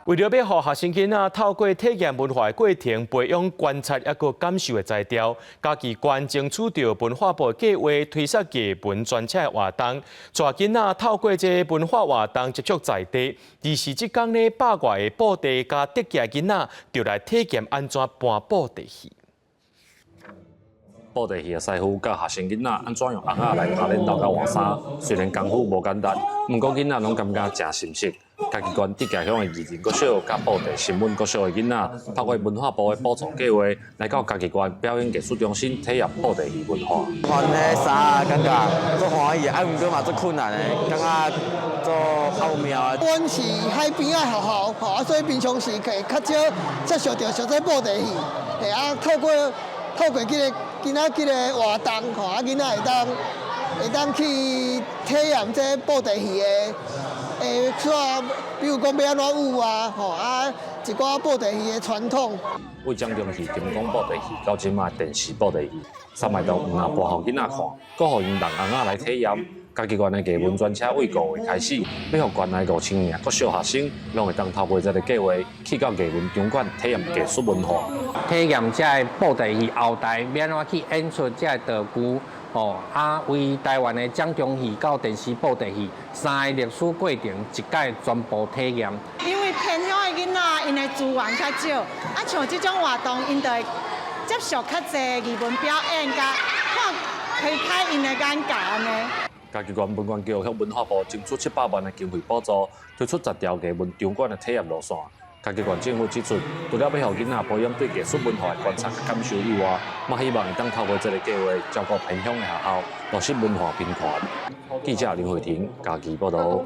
為著欲予學生囡仔透過體驗文化的過程，培養觀察抑閣感受的才調，嘉義縣爭取著文化部計劃推設藝文專車的活動，帶囡仔透過這個文化活動接觸在地。而是這工呢，百外个布袋佮竹崎囡仔，就來體驗按怎搬布袋戲。布袋戲的師傅教學生囡仔按怎用甕仔來拍剪刀佮換衫，雖然功夫無簡單，毋過囡仔攏感覺誠心適。嘉義縣竹崎鄉的義仁國小佮布袋新聞國小的囡仔，透過文化部的補助計劃，來到嘉義縣表演藝術中心體驗布袋戲文化。換彼衫啊，感覺足歡喜的，啊，毋過嘛足困難的，感覺足奧妙的。阮是海邊仔學校，吼啊，所以平常時會較少接觸著像這布袋戲，嘿啊，透過這个今仔這个活動，吼啊，囡仔會當去體驗這布袋戲的，說比如講欲按怎舞啊，吼啊，一寡布袋戲的傳統。為掌中戲、金光布袋戲到這馬電視布袋戲，三擺都毋但播予囡仔看，閣予𪜶弄甕仔來體驗。嘉義縣的藝文專車為五月開始，欲予縣內5000名國小學生，攏會當透過這个計劃去到藝文場館體驗藝術文化。體驗這个布袋戲後台欲按怎去演出這个道具，吼啊，為台灣的掌中戲到電視布袋戲三个歷史過程一擺全部體驗。因為偏鄉的囡仔，𪜶的資源較少，啊，像這種活動，𪜶就會接觸較濟藝文表演，佮看開開𪜶的眼界按呢。嘉義縣文管局向文化部爭取700萬的經費補助，推出10條藝文場館的體驗路線。嘉義縣政府指出，除了欲予囡仔培養對藝術文化的觀察佮感受以外，嘛希望會當透過這个計劃，照顧偏鄉的學校，落實文化平權。記者林慧婷嘉義報導。